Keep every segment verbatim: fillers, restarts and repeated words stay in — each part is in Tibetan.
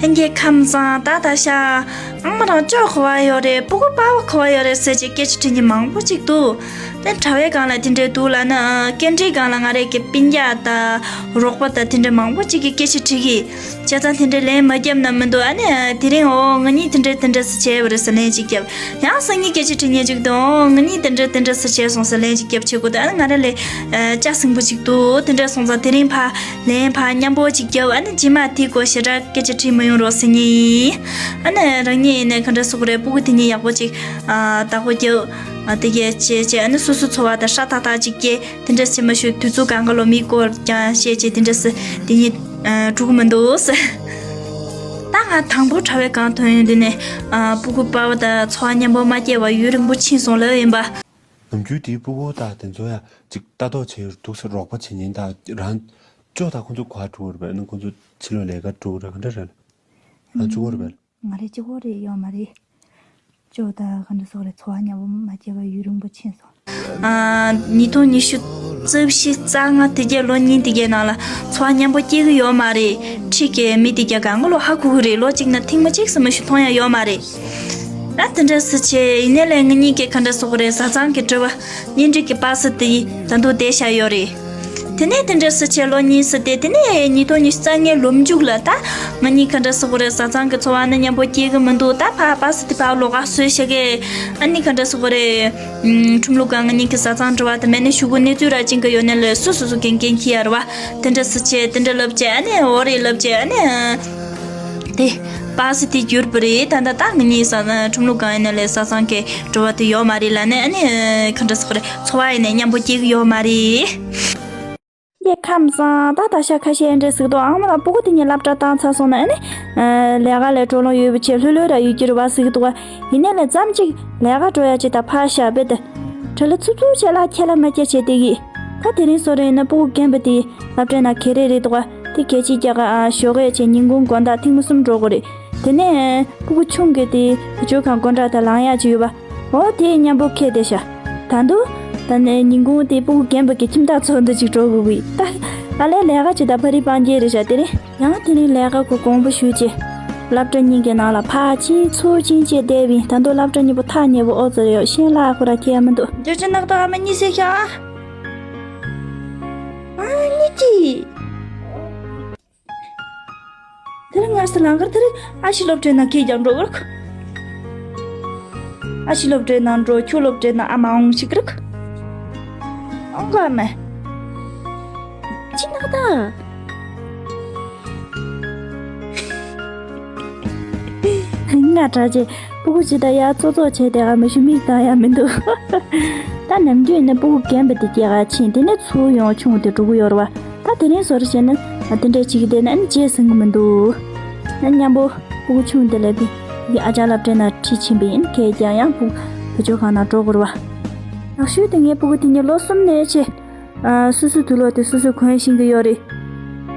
ལྷན་རྒྱས་ཁམས་བཟང་། ད་ད་ཤ་ཨང་མ་རང་ཅོ་གོ་བ་ཡོད་རེད། སྤུ་གུ་པ་བ་གོ་བ་ཡོད་རེད་ཟེར་གྱི་སྐད་ཆ་དྲི་མཁན་མང་པོ་ཅིག་འདུག་དེ་དྲ་བའི་སྒང་ལ་དེ་འདྲས་འདུག་ལབ་ན། སྐད་འཕྲིན་སྒང་ལ་ང་རའི་གི་སྤུན་ཀྱག་དང་རོགས་པ་དང་དེ་འདྲས་མང་པོ་ཅིག་གིས་སྐད་ཆ་དྲི་གི། བྱས་ཙང་དེ་འདྲས་ལན་མ་བརྒྱབ་ན་མི་འདུག་ཨ་ནི་དེ་རིང་འོ་ང་གཉིས་དེ་འདྲས་དེ་འདྲས་སུ་བྱས་པ་རེད་ཟེར་ལན་ཅིག་བརྒྱབ། ཡང་སང་ཉིན་སྐད་ཆ་དྲི་མཁན་ཅིག་འདུག་ཨོ་ང་གཉིས་དེ་འདྲས་དེ་འདྲས་སུ་བྱས་སོང་ཟེར་ལན་ཅིག་བརྒྱབ་བྱེད་དགོས་འདུག་ཨ་ནི་ང་ར་ལས་ལྕགས་སྲིན་པོ་ཅིག་འདུག་དེ་འདྲས་སོང་ཙང་དེ་རིང་ཕར་ལན་ཕར་མཉམ་པོ་ཅིག་བརྒྱབ། ཨ་ནི་རྗེས་མ་དེའི་སྐོར་ཞེ་དྲག་སྐད་ཆ་དྲིས་མི་ཡོང་རོགས་ཟེར་མཁན་ཡིན། ཨ་ནི་རང་ཉིད་ཡིན་ནའི་ག་འདྲ་ཟེར་དགོས་རེད། སྤུ་གུ་དེ་གཉིས་ཡག་པོ་ཅིག་ཨ་བདག་པོ་རྒྱབ། ཨ་དེ་གས་བྱས་བྱས་ཨ་ནི་སོ་སོའི་འཚོ་བ་དང་ཧྲ་ཐག་ཐག་ཅིག་སྐྱེལ། དེ་འདྲ་བྱེད་མ་ཞུ་དུས་ཚོད་གང་ག་ལོ་མིའི་སྐོར་ཀྱང་བཤད་བྱས་དེ་འདྲ་སེ་དེ་གཉིས་ཨ་འགྲོ་གི་མི་འདུག་ཟེར། ད་ང་དང་པོ་དྲ་བའི་སྒང་ཐོན་ཡོང་དུས་ནས་ཨ་སྤུ་གུ་པ་བ་དང་འཚོ་བ་མཉམ་པོ་མ་སྐྱེལ་བར་ཡུན་རིང་པོ་ཕྱིན་སོང་ལབ་ཡིན་པ། ནམ་རྒྱུན་དེའི་སྤུ་གུ་དང་དེ་ཚོ་ཡང་ཅིག་ལྟ་རྟོག་བྱེད་འདུག་ཟེར། རོགས་པ་བྱེད་ཉིན་དང་རང་ཅོ་དང་ཁོ་ཚོ་ག་འགྲོ་རེད་པས། ཨ་ནི་ཁོ་ཚོ་ཕྱི་ལོགས་ལས་ཀ་འགྲོ་རེད། ག་འདྲ་རེད། རང་གཅིག་པོ་རེད་པས། ང་རེ་གཅིག་པོ་རེད་ཡོད་མ་རེད། ཅོ་དང་ག་འདྲ་ཟེར་དགོས་རེད། འཚོ་བ་མཉམ་པོ་མ་སྐྱེལ་བར་ཡུན་རིང་པོ་ཕྱིན་སོང་། ཨ་ཉིས་སྟོང་ཉི་ཤུ་རྩ་བཞི་རྩ་ལྔ་དེ་གའི་ལོ་གཉིས་དེ་གའི་ནང་ལ་འཚོ་བ་མཉམ་པོ་སྐྱེལ་གི་ཡོད་མ་རེད། འཁྲིས་ཀྱི་མི་དེ་གའི་གང་ག་ལོ་ཧ་གོ་གི་རེད། ལོ་གཅིག་ན་ཐེངས་མ་གཅིག་ཙམ་མ་ཞིག་མཐོང་ཡ་ཡོད་མ་རེད། ཨ་དེ་འདྲ་སེ་བྱས་ཡིན་ནའི་ལས་ང་གཉིས་ཀྱི་ག་འདྲ་ཟེར་དགོས་རེད། བཟའ་ཚང་གི་འབྲེལ་བ་གཉེན་སྒྲིག་གི་པ་སེ་དེ་ད་དུང་བསྡད་བཞག་ཡོད་རེད། དེ་ནས་དེ་འདྲ་སེ་བྱས་ལོ་གཉིས་སུ་བསྡད། དེ་ནས་ཉིས་སྟོང་ཉི་ཤུ་རྩ་ལྔའི་ལོ་མཇུག་ལ་ད་ང་གཉིས་ག་འདྲ་ཟེར་དགོས་རེད། བཟའ་ཚང་གི་འཚོ་བ་ནི་མཉམ་པོ་སྐྱེལ་གི་མི་འདུག་ད་ཕ་པ་སེ་དེ་ཕར་ལོགས་ཀ་བཟོས་བཞག་གི། ཨ་ནི་ག་འདྲ་ཟེར་དགོས་རེད། ཁྲིམས་ལུགས་སྒང་ང་གཉིས་ཀྱི་བཟའ་ཚང་འབྲེལ་བ་དེ་མེད་ནས་ཞུ་དགོས་གནས་ཚུལ་ར་ཅིག་གི་ཡོད་ནའི་ལས་སོ་སོ་སོ་འགན་འགན་འཁྱེར་ཡ་རེད་བ། དེ་འདྲ་སེ་བྱས་དེ་འདྲ་ལབ་བྱས་ཨ་ནི་འོ་རེད་ལབ་བྱས་ཨ་ནི། དེ་པ་སེ་དེ་གྱུར་པ་རེད། ད་ལྟ་ད་ང་གཉིས་ས་ཁྲིམས་ལུགས་སྒང་ཡིན་ན་ལས་བཟའ་ཚང་གི་འགྲོ་བ་དེ་ཡོད་མ་རེད་ལབ་ནས། ཨ་ནི་ག་འདྲ་ཟེར་དགོས་རེད། འཚོ་བ་ཡིན་ནའི་མཉམ་པོ་སྐྱེལ་གི་ཡོད་མ་རེད། ངས་ཁམས་བཟང་། ད་ད་ཤ་ཁ་ཤས་འདྲ་ཟིག་འདུག་ཨང་མ་རང་སྤུ་གུ་དེ་གཉིས་སློབ་གྲྭ་བཏང་ཚར་སོང་ན་ཨ་ནི་ལས་ཀ་ལས་འགྲོ་ལོང་ཡོད་པ་བྱས་ལྷོད་ལྷོད་ར་ཡོད་ཀྱི་རེད་བ་ཟིག་འདུག་ཡིན་ནའི་ལས་ཙམ་ཅིག་ལས་ཀ་འགྲོ་ཡ་ཅིག་ད་ཕར་བཞག་པས་ད་གྲ་ལ་ཚུབ་ཚུབ་བྱས་ལ་ཁྱེད་ལ་མ་སྐྱེ་བྱས་བསྡད་ཀྱི། ད་དེ་རིང་སོ་རེ་ཡིན་ན་སྤུ་གུ་རྒན་པ་དེ་སློབ་གྲྭའི་ནང་ག་རེ་རེད་འདུག་ག་དེ་གལ་ཆེ་རྒྱག་ག་ཨ་ཞོགས་ཀས་བྱས་ཉིན་གུང་དགོང་དག་ཐེངས་མ་གསུམ་འགྲོ་དགོས་རེད། དེ་ནས་སྤུ་གུ་ཆུང་གི་དེ་བུ་བཅོལ་ཁང་དགོང་དག་དང་ལངས་ཡག་ཅིག་ཡོད་པ། འོ་དེ་མཉམ་པོ་ཁྱེར་བསྡད་ཤག་ད་དུང་ད་ནས་ཉིན་གུང་དེ་སྤུ་གུ་རྒན་པ་གི་ཁྱིམ་བདག་ཚོ་འདི་ཅིག་འགྲོ་དགོས་གི། ད་ཨ་ལས་ལས་ཀ་ཅིག་ད་ཕ་རི་སྤང་རྒྱལ་རེད་ཤག་དེ་རིང་ཡང་དེ་རིང་ལས་ཀ་གོ་དགོངས་པ་ཞུས་བྱས་སློབ་གྲྭ་གཉིས་ཀྱི་ནང་ལ་ཕར་ཕྱིན་ཚུར་ཕྱིན་བྱས་བསྡད་པ་ཡིན། ད་དུང་སློབ་གྲྭ་གཉིས་པོ་ཐག་ཉེ་པོ་ཨོ་ཙི་རེད། ཡོད་ཤེས་ལ་ཁོ་ར་ཁྱེད་ཡ་མི་འདུག་འདོད་ཆེན་ནག་ཏོ་ཨ་མ་གཉིད་སད་ཤག་ཨ་གཉིད་ཀྱིས། དེ་རིང་ངར་སི་ལང་ཀར་དེ་རིང་ཨ་ཤི་སློབ་གྲྭའི་ནང་ཁྱེད་ཀྱང་འགྲོ་གི་རོགས། ཨ་ཤི་སློབ་གྲྭའི་ནང་འགྲོ། ཁྱོད་སློབ་གྲྭའི་ནང་ཨ་མ་འོང་ཞིག་རོགས། འོང་ག་མེ། ཅི་ནག་ད། ང་དྲག་ཅེ། སྤུ་གུ་ཅི་ད་ཡ་ཙོག་ཙོག་བྱས་དེ་ག་མི་ཤུ་མིག་བཏང་ཡ་མི་འདུག་ད་ནམ་རྒྱུན་ནི་སྤུ་གུ་རྒན་པ་དེ་སྐྱེ་ག་ཕྱིན་དེ་ནས་ཚུར་ཡོང་ཆུང་དེ་འགྲོ་གི་ཡོད་རེད་བ། ད་དེ་རིང་བཟོ་འདྲ་བྱས་ན་དེ་འདྲས་བྱེད་ཀྱི་བསྡད་ན་ཨ་ནི་རྗེས་ཟིན་གི་མི་འདུག་ཨ་མཉམ་པོ་སྤུ་གུ་ཆུང་དེ་ལ་དེ་ཡི་ཨ་ཅག་སློབ་གྲྭའི་ནང་ཁྲིད་ཕྱིན་པ་ཡིན། ཁྱེད་ཀྱང་ཡང་སྤུ་བུ་བཅོལ་ཁང་ནང་འགྲོ་དགོས་རེད་བ། ནག་ཤོས་དེ་ངའི་སྤུ་གུ་དེ་གཉིས་ལོ་གསུམ་ནས་ཆེ། ཨ་སོ་སོའི་དུག་ལོག་དེ་སོ་སོས་གོན་ཤེས་ཀྱི་ཡོད་རེད།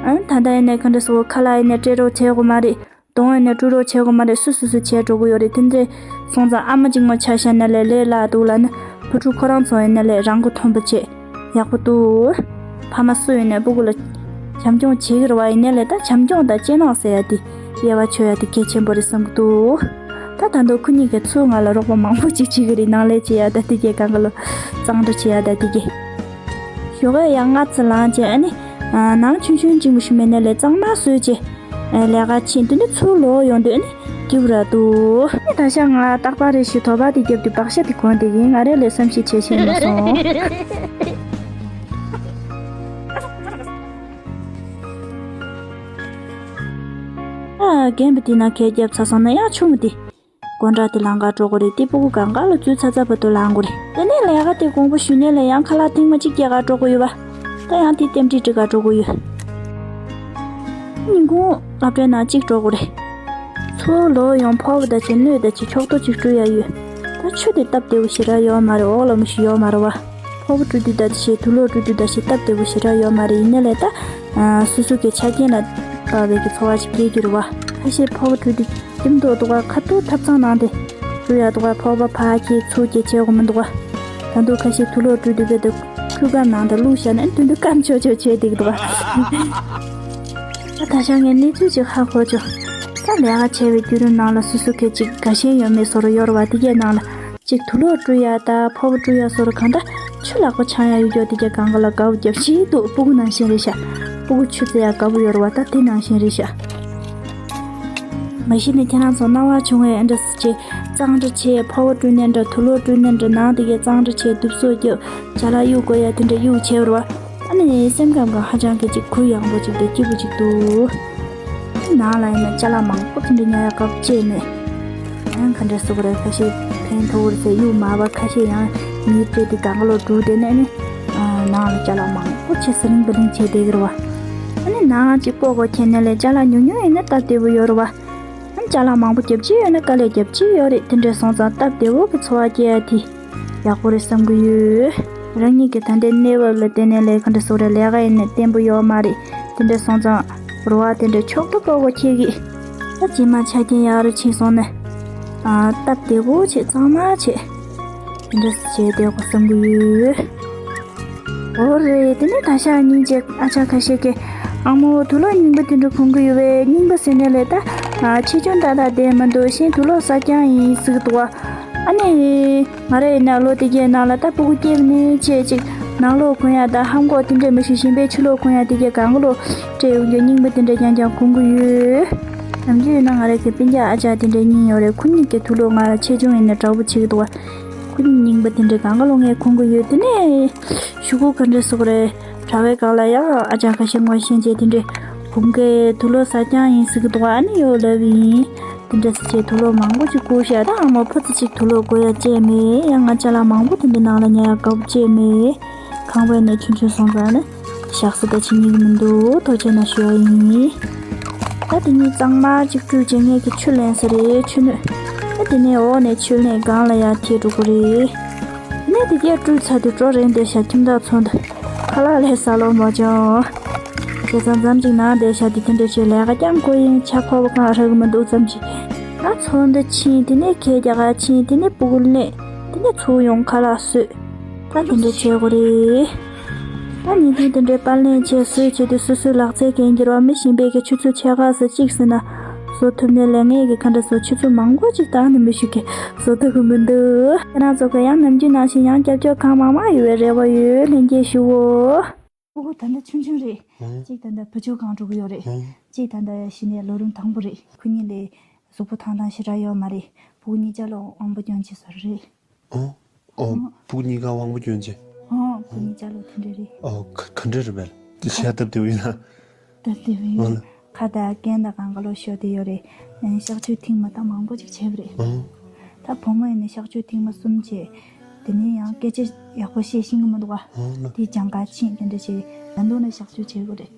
ཨ་ད་ལྟ་ཡིན་ནའི་ག་འདྲ་ཟེར་དགོས། ཁ་ལག་ཡིན་ནའི་སྤྲད་རོགས་བྱེད་དགོས་མ་རེད། གདོང་ཡིན་ནའི་བཀྲུ་རོགས་བྱེད་དགོས་མ་རེད། སོ་སོ་སོ་བྱས་འགྲོ་གི་ཡོད་རེད། དེ་འདྲས་སོང་ཙང་ཨ་མ་གཅིག་མོ་ཆ་བཞག་ན་ལས་ལས་སླ་འདུག་ལབ་ན། བུ་ཕྲུག་ཁོ་རང་ཚོ་ཡིན་ན་ལས་རང་མགོ་ཐོན་པོ་བྱས། ཡག་པོ་འདུག་ཕ་མ་སུ་ཡིན་ནའི་སྤུ་གུ་ལ་བྱམས་སྐྱོང་བྱེད་ཀྱི་རེད་བ། ཡིན་ནའི་ལས་ད་བྱམས་སྐྱོང་དང་སྤྱི་ནོར་ཟེར་ཡ་དེ་དབྱེ་བ་ཕྱེ་ཡ་དེ་གལ་ཆེན་པོ་རེད་བསམ་གྱི་འདུག་ད་ད་དུང་ཁོ་གཉིས་ཀྱིས་ཚུར་ང་ལ་རོགས་པ་མང་པོ་ཅིག་བྱེད་ཀྱི་རེད། ནང་ལས་བྱེད་ཡ་ད་དེ་གས་གང་ག་ལོ་གཙང་སྦྲ་བྱེད་ཡ་ད་དེ་གས། ཞོགས་ཀས་ཡང་སྔ་ཙམ་ལངས་བྱས་ཨ་ནི། ནང་ཆུང་ཆུང་གཅིག་མ་ཞིག་མེད་ནའི་ལས་གཙང་མ་བཟོས་བྱས། ལས་ཀ་ཕྱིན་དེ་ནས་ཚུར་ལོག་ཡོང་དུས་ཨ་ནི་སྐྱིད་པོ་ར་འདུག་ཨ་ནི་ད་ཆ་ང་ཏག་ཏག་རེ་ཞིག་དོ་པ་དེ་བརྒྱབ་དུས་བག་ཤ་དེ་གོན་བསྡད་ཀྱིན་ང་རེ་ལས་བསམ་ཤེས་བྱེད་ཤེས་མ་སོང་། ཨ་རྒན་པ་དེ་ན་གད་བརྒྱབ་ཚར་སོང་ན་ཡང་ཆུང་དེ། དགོང་དག་དེ་ལང་ཀར་འགྲོ་དགོས་རེད། དེ་སྤུ་གུ་གང་ག་ལ་འཛུལ་ཚར་ཚར་བར་དུ་ལང་དགོས་རེད། དེ་ནས་ལས་ཀ་དེ་དགོངས་པ་ཞུས་ནས་ལས་ཡང་ཁ་ལག་ཐེངས་མ་གཅིག་སྐྱེལ་གར་འགྲོ་དགོས་ཡོད་པ། ད་ཡང་དེ་རྟེན་འབྲེལ་འགྲིག་གར་འགྲོ་དགོས་ཡོད། ཉིན་གུང་སློབ་གྲྭའི་ནང་གཅིག་འགྲོ་དགོས་རེད། ཚུར་ལོག་ཡོང་ཕོར་པ་ད་ཅི་སྣོད་ད་ཅི་ཕྱོགས་གཏོགས་གཅིག་བཀྲུ་ཡ་ཡོད། ད་ཆུ་དེ་སྟབས་བདེ་པོ་ཞེ་དྲག་ཡོད་མ་རེད། འོག་ལ་མི་ཞིག་ཡོད་མ་རེད་བ། ཕོར་པ་བཀྲུ་དུས་ད་ཅི་དུག་ལོག་བཀྲུ་དུས་ད་ཅི་སྟབས་བདེ་པོ་ཞེ་དྲག་ཡོད་མ་རེད། ཡིན་ནའི་ལས་ད་སོ་སོ་གི་ཆ་རྐྱེན་ལ་དཔག་པའི་གི་འཚོ་བ་ཞིག་སྐྱེལ་རྒྱུ་རེད་བ། ཁ་ཤས་ཕོར་པ་བཀྲུ་དུས། ཁྱིམ་ཐོག་ཏུ་ཁ་ཐུག་ཐབ་ཚང་ནང་དེ། བཀྲུ་ཡ་ཐུག་ཕོར་པ་ཕར་ཁྱེར་ཚུར་ཁྱེར་བྱེད་དགོས་མི་འདུག་ག་ད་དུང་ཁ་ཤས་དུག་ལོག་བཀྲུ་དུས་དཔེ་དུ་ཁུ་ཁམ་ནང་དུ་བླུགས་བཞག་ནས་དུས་དུ་སྐམ་ཆོག་ཆོག་བྱས་འདུག་ག་ད་ད་ཆ་ངས་གནས་ཚུལ་ཅིག་ཧ་གོ་ཆོག་ད་ལས་ཀ་བྱས་པའི་བརྒྱུད་རིམ་ནང་ལ་སོ་སོ་གི་ཅིག་དགའ་ཞེན་ཡོད་མེད་བཟོ་འདྲ་ཡོད་རེད་བ། དེ་གའི་ནང་ལ་ཅིག་དུག་ལོག་བཀྲུ་ཡ་ད་ཕོར་པ་བཀྲུ་ཡ་བཟོ་འདྲ་གང་ལྟར་ཆུ་ལེགས་པོ་ཆགས་ཡ་ཡོད་རྒྱུ་དེ་གའི་སྒང་ག་ལ་དགའ་པོ་རྒྱབ་ཤིག་འདུག་སྤུ་གུ་ནང་བཞིན་རེད་ཤག་སྤུ་གུ་ཆུ་བཙལ་ཡ་དགའ་པོ་ཡོད་རེད་བ། ད་དེ་ནང་བཞིན་རེད་ཤག་མ་གཞི་ནས་ཁྱེད་རང་ཚོ་སྣང་བ་བྱུང་བའི་ཨ་འདྲ་སུ་ཅིག་གཙང་སྦྲ་བྱས་ཕོར་པ་བཀྲུས་ནས་འདྲ་དུག་ལོག་བཀྲུས་ནས་འདྲ་ནང་དེ་གའི་གཙང་སྦྲ་བྱས་དུབ་སོ་རྒྱབ་ཅ་ལག་གཡུག་དགོས་ཡ་དེ་འདྲ་གཡུག་བྱས་པ་རེད་བ། ཨ་ནི་སེམས་ཁམས་གང་ཧ་ཅང་གི་ཅིག་གུ་ཡངས་པོ་ཅིག་དང་སྐྱིད་པོ་ཅིག་འདུག་ནང་ལ་ཡིན་ན་ཅ་ལག་མང་པོ་དེ་འདྲ་ཉར་ཡག་སྐབས་བཅད་ནས། ཡང་ག་འདྲ་ཟེར་དགོས་རེད། ཁ་ཤས་ཕན་ཐོགས་རེད་ཟེར་གཡུག་མ་བ་ཁ་ཤས་ཡང་མིའི་སྤྲད་དེ་གང་ག་ལོ་འགྲོ་དེ་ནས་ནི། ནང་ལ་ཅ་ལག་མང་པོ་བྱས་ཟ་ལིང་བ་ལིང་བྱས་བསྡད་ཀྱི་རེད་བ། ཨ་ནི་ནང་གཅིག་སྤོ་དགོས་ཁྱེད་ནས་ལས་ཅ་ལག་ཉུང་ཉུང་ཡིན་ན་སྟབས་བདེ་པོ་ཡོད་རེད་བ། ཨ་ནི་ཅ་ལག་མང་པོ་རྒྱབ་ཀྱི་ཡོད་ན་དཀའ་ལས་རྒྱབ་ཀྱི་ཡོད་རེད། དེ་འདྲ་སོང་ཙང་སྟབས་བདེ་པོ་གི་འཚོ་བ་སྐྱེལ་ཡ་དེ། ཡག་པོ་རེད་བསམ་གི་ཡོད། རང་ཉིད་ཀྱི་ད་ལྟའི་གནས་བབ་ལ་བརྟེན་ནས་ལས་ག་འདྲ་ཟེར་དགོས་རེད། ལས་ཀ་ཡིན་ནའི་བརྟན་པོ་ཡོད་མ་རེད། དེ་འདྲ་སོང་ཙང་རེད་བ། དེ་འདྲ་ཆོག་ཏུ་སྤོ་དགོས་ཁྱེད་ཀྱིས། ད་རྗེས་མ་ཆ་རྐྱེན་ཡག་རུ་ཕྱིན་སོང་ན། ཨ། སྟབས་བདེ་པོ་བྱས་གཙང་མ་བྱས། དེ་འདྲ་བྱས་བསྡད་དགོས་བསམ་གི་ཡོད། འོ་རེད། དེ་ནས་ད་ཞག་སྙིང་རྗེ་ཨ་ཅག་ཁ་ཤས་ཀྱིས་ཨ་མོ་དུག་ལོག་རྙིང་པ་དེ་འདྲ་གོན་གི་ཡོད་པས། རྙིང་པ་ཟེར་ནས་ལས་ད་ཆེ་ཆུང་ཏག་ཏག་བསྡད་མི་འདུག་གཞན་དུག་ལོག་གསར་རྐྱང་ཡིན་ཟེར་གི་འདུག་བ། ཨ་ནི། ང་རང་ཡིན་ན་ལོ་དེ་གའི་ནང་ལ་ད་སྤུ་གུ་སྐྱེས་པ་ནས་བྱས་ཅིག་ནང་ལོགས་གོན་ཡ་ད་ལྷམ་གོག་དེ་འདྲས་མི་ཤེས། གཞན་པའི་ཕྱི་ལོགས་གོན་ཡ་དེ་གའི་གང་ག་ལོག་སྤྲད་ཡོང་རྒྱུ་རྙིང་པ་དེ་འདྲས་རྐྱང་རྐྱང་གོན་གི་ཡོད། ནམ་རྒྱུན་ཡིན་ན་ང་རང་གི་སྤུན་ཀྱག་ཨ་ཅག་དེ་འདྲས་གཉིས་ཡོད་རེད། ཁོ་གཉིས་ཀྱི་དུག་ལོག་ང་ལ་ཆེ་ཆུང་ཡིན་ན་འདྲ་པོ་བྱེད་ཀྱི་འདུག་བ། ཁོ་གཉིས་རྙིང་པ་དེ་འདྲས་གང་ག་ལོག་ངས་གོན་གི་ཡོད། དེ་ནས་གཞུག་གུ་ག་འདྲས་ཟེར་དགོས་རེད། གྲྭ་པའི་སྒང་ལ་ཡང་ཨ་ཅག་ཁ་ཤས་ངོ་ཤེས་བྱས་དེ་འདྲས་གོན་གི་དུག་ལོག་གསར་རྐྱང་ཡིན་ཟེར་གི་འདུག་བ། ཨ་ནི་ཡོད་ལབ་ཡིན། དེ་འདྲ་ཟེར་བྱས་དུག་ལོག་མང་པོ་ཅིག་བཀོལ་ཤག་ད་ཨ་མ་ཕོ་ཚོ་ཅིག་དུག་ལོག་བཀོལ་ཡ་བཅས་མེད། ཡང་ང་ཅ་ལག་མང་པོ་དེ་འདྲ་ནང་ལ་ཉར་ཡ་དགའ་པོ་བཅས་མེད། ཁང་པའི་ནང་ཆུང་ཆུང་སོང་ཙང་ནི་བཞག་ས་ད་ཅི་ཉིད་མི་འདུག་ཐུགས་རྗེ་གནང་ཞུ་ཡ་ཡིན། ད་དེ་ནས་གཙང་མ་ཅིག་བཀྲུས་རྗེས་ངས་ཀྱི་ཆུ་ལེན་ས་རེད། ཆུ་སྣོད། ད་དེ་ནས་འོག་ནས་ཆུ་ལེན་སྒང་ལ་ཡར་ཐིགས་འགྲོ་གི་རེད། དེ་ནས་དེ་གས་བཀྲུས་ཚར་དུས་གྲོ་རན་བསྡད་ཤག་ཁྱིམ་བདག་ཚོ་འདི་ཁ་ལག་ལས་ཟ་ལོ་མ་བྱུང་། བྱས་ཙང་མཚམས་ཅིག་ནང་བསྡད་ཤག་དེ་དེ་འདྲ་བྱས་ལས་ཀ་རྐྱང་ཁོ་ཡིན་ཆ་ཕོར་པ་གང་རག་གི་མི་འདུག་མཚམས་ཅིག་ང་ཚོ་འདི་ཕྱིན། དེ་ནས་གད་རྒྱག་ག་ཕྱིན། དེ་ནས་སྤུ་གུ་ལེན། དེ་ནས་ཚུར་ཡོང་ཁ་ལག་བཟོས། ད་དེ་འདྲ་བྱེད་དགོས་རེད། ད་ཉིན་མཐུན་དེ་འདྲའི་པར་ལེན་བྱས་བཟོས་བྱས་དུས་སོ་སོའི་ལག་རྩལ་འགན་འཁྱེར་བ་མི་གཞན་པས་ཀྱི་ཆུ་ཚོད་ཕྱེད་ཀ་ཙམ་གཅིག་ཟིན་ན་བཟོ་ཐུབ་ནས་ལས་ངན་གྱི་ག་འདྲ་བཟོ་ཆུ་ཚོད་མང་པོ་ཅིག་བཏང་ནས་མི་ཞུ་གི་བཟོ་ཐུབ་གི་མི་འདུག་ཁྱེད་རང་ཚོ་གི་ཡང་ནམ་རྒྱུན་ནང་བཞིན་ཡང་སྐྱབས་བཅོལ་གང་མང་མང་ཡོད་པའི་རེ་བ་ཡོད། ལྷན་རྒྱས་ཞུའོ། སྤུ་གུ་ད་ལྟ་ཆུང་ཆུང་རེད། ཨང་། གཅིག་ད་ལྟ་བུ་བཅོལ་ཁང་འགྲོ་གི་ཡོད་རེད། ཨང་། གཅིག་ད་ལྟ་གཞི་ནས་ལོ་རིམ་དང་པོ་རེད། ཁོ་གཉིས་ལས་གཟུགས་པོ་ཐང་ཐང་ཞེ་དྲག་ཡོད་མ་རེད། སྤུ་གུ་གཉིས་ཆ་ལོ་དབང་པོ་སྐྱོན་ཆེ་ས་རེད། ཨོ། ཨོ། ཨོ། སྤུ་གུ་གཉིས་ཀ་དབང་པོ་སྐྱོན་ཆེ། ཨོ། སྤུ་གུ་གཉིས་ཆ་ལོ་དེ་འདྲ་རེད། ཨོ། ག་ག་འདྲ་རེད་པས། དེ་བཤད་སྟབས་བདེ་པོ་ཡིན་ན། སྟབས་བདེ་པོ་ཡིན། ཨོ་ལ། ཁ་དང་རྐན་དང་གང་ག་ལོ་ཤོར་བསྡད་ཡོད་རེད། ཨ་ནི་གཤག་བཅོས་ཐེངས་མ་ད་མང་པོ་ཅིག་བྱས་པ་རེད། ཨོ། ད་བུ་མོ་ཡིན་ན་གཤག་བཅོས་ཐེངས་མ་གསུམ་བྱས། དེ་ནས་ཡང་སྐད་ཆ་ཡག་པོ་བཤད་ཤེས་ཀྱི་མི་འདུག་བ། ཨོ་ལ། དེ་སྦྱང་ག་ཕྱིན་དེ་འདྲ་བྱས། ད་དུང་ནས་གཤག་བཅོས་བྱེད་དགོས་རེད།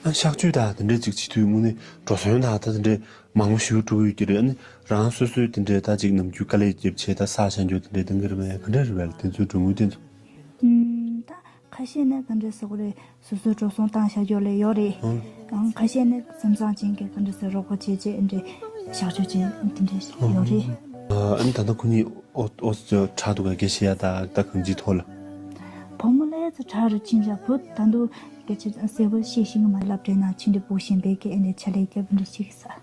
ཨ། གཤག་བཅོས་དང་དེ་འདྲ་ཅིག་བྱེད་དུས་དངོས་གནས་འགྲོ་སོང་དང་ད་དེ་འདྲ་མང་པོ་ཞིག་འགྲོ་གི་ཡོད་ཀྱི་རེད། ཨ་ནི་རང་སོ་སོའི་དེ་འདྲའི་ད་ཅིག་ནམ་རྒྱུན་དཀའ་ལས་རྒྱབ་བྱས་ད་ས་ཆ་འཇོག་དེ་འདྲའི་གཏོང་གི་རེད་པས། ག་འདྲ་རེད་པས། དེ་ཚོའི་གྲོས་མོལ་དེ་ཚོ། ཨུམ། ད་ཁ་ཤས་ནི་ག་འདྲ་ཟེར་དགོས་རེད། སོ་སོའི་འགྲོ་སོང་བཏང་བཞག་རྒྱུ་ལས་ཡོད་རེད། ཨང་། ཁ་ཤས་ནི་སེམས་བཟང་ཅན་གྱི་ག་འདྲ་ཟེར་རོགས་པ་བྱས་བྱས་འདྲ་གཤག་བཅོས་བྱས་དེ་འདྲ་ཡོད་རེད། ཨ་ནི་ད་ལྟ་ཁོ་གཉིས་ཨོ་ཨོ་ཚོ་དྲག་འདུག་ག་སྐད་བཤད་ཡ་ད་ད་གང་ཅིའི་ཐོག་ལ། བུ་མོ་ལས་ཚོ་དྲག་རུ་ཕྱིན་བྱས། བུ་ད་དུང་སྐད་ཆ་གསལ་པོ་བཤད་ཤེས་ཀྱི་མ་རེད། སློབ་གྲྭའི་ནང་ཕྱིན་དུས་སྤུ་གུ་གཞན་པས་ཀྱི་ཨེ་འདྲའི་ཕྱག་ལས་རྒྱབ་འདྲ་བྱེད་ཀྱི་ས།